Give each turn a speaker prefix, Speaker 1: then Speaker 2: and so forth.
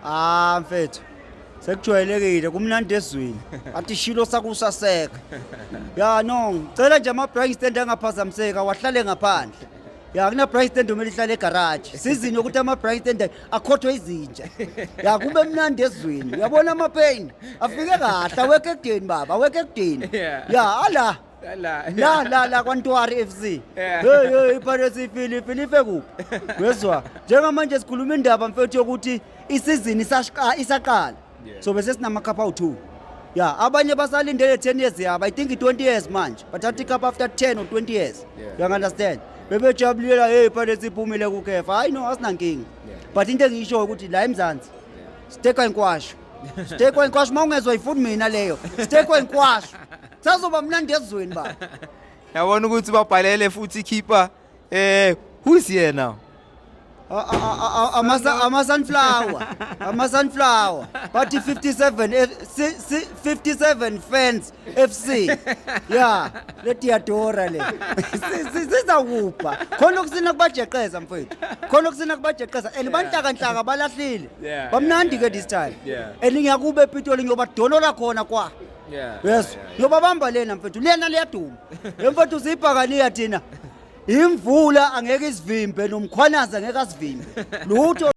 Speaker 1: Ah mfethu. Sekujwayelekile kumnandi ezweni. Athi shilo sakusaseka. Ya no, ngicela nje ama braai stand angaphazamiseka wahlale ngaphandle. Ya kuna braai stand umele ihlale egarage. Season yokuthi ama braai stand akhothwe izinja. Ya kube mnandi ezweni. Uyabona ama pain afike kahle awekho ekudeni baba, awekho ekudeni. Ya ala.
Speaker 2: La
Speaker 1: La la la kwaNtwari FC.
Speaker 2: Yeah.
Speaker 1: Hey hey, iPirates ifile ifile ife kuphi? Wezwa. Njengamanje sikhuluma indaba mfethu yokuthi isizini isaqala. So bese sinama cup awu2. Yeah, abanye basalindele 10 years yabo. I think 20 years manje. Bathatha icup after 10 or 20 years. You understand? Bebejabulela, hey, iPirates iphumile kuCAF. Hayi no, asinankinga. But into engiyisho ukuthi la eMzansi sitekwa inkwasho. Sitekwa inkwasho, mawungezwa ifuni mina leyo. Sitekwa inkwasho. Sazoba mnandi ezweni ba.
Speaker 2: Yabona ukuthi babhalele futhi keeper, who's here now?
Speaker 1: Ama sunflower, ama sunflower bathi 57 57 fans FC. Ya, letiyadora le. Sizakupha khona okusina kubajeqeza mfethu, khona okusina kubajeqeza and banhlakanhlaka balahlile. Bamnandi ke this time. And ngiyakube ePitoli, ngiyobadolola khona kwa. Yes, ngiyobabamba lena mfethu, lena liyaduma le mfethu. Siyibhakaniya thina, imvula angeke isivimbe, nomkhwanazi angeke asivimbe lutho.